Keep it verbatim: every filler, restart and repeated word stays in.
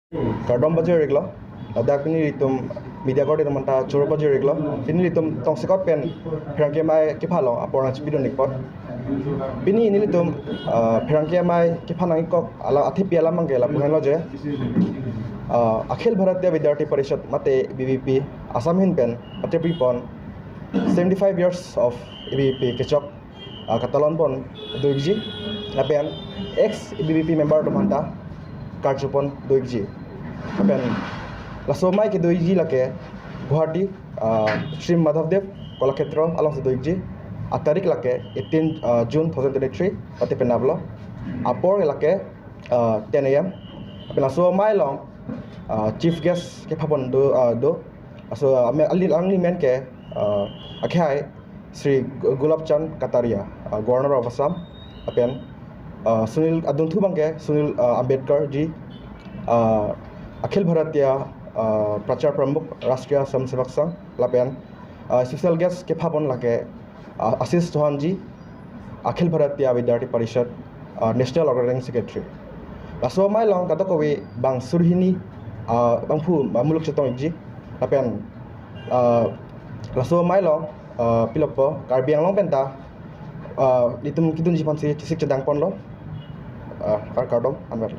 Kardom pajir-iklo. Ladak pini ilitum media court atum aphanta choro pajir-iklo. Pini ilitum tongsekot pen pherangke amei kepha along apor nangchipidun-ikpo. Pini nelitum, ah, pherangke amei kepha nangkok alam athepi alam abangke lapu henlo je, ah, Akhil Bharatiya Vidyarthi Parishad mate A B V P Assam ahin pen patirpi pon seventy five years of A B V P kechok, ah, katalon pon do-ikji, lapen ex A B V P member atum aphanta karju pon do-ikji. Lapen laso amei kedo-ikji lake Guwahati, ah, Shri Madhavdev Kalakhetra alongsi do-ikji. Atarik lake eighteen, ah, June two thousand twenty-three, pati penaplo. Apor lake, ah, ten A M. Lapen laso amei along, ah, chief guest kepha pon do, ah, do. Laso, ah, ame-, ali-, alangli amen ke, ah, akhai Shri Gu-, Gulab Chand Kataria, ah, Governor of Assam, lapen, ah, Sunil, adunthu abangke Sunil, ah, Ambedkar ji, ah, Akhil Bharatiya, ah, Prachar Pramukh, Rashtriya Swayamsevak Sangh, lapen, ah, special guest kepha pon lake, ah, Ashish Chauhan ji, Akhil Bharatiya Vidyarthi Parishad, ah, National Organizing Secretary. Laso amei along kadokave bang suri hini, ah, bangphu, ah, muluk chetong-ikji. Lapen, ah, laso amei along, ah, pilopo Karbi Anglong penta, ah, ilitum kedunji aphansi chesik chedang ponlo. Ah, kar-, kardom, anwar.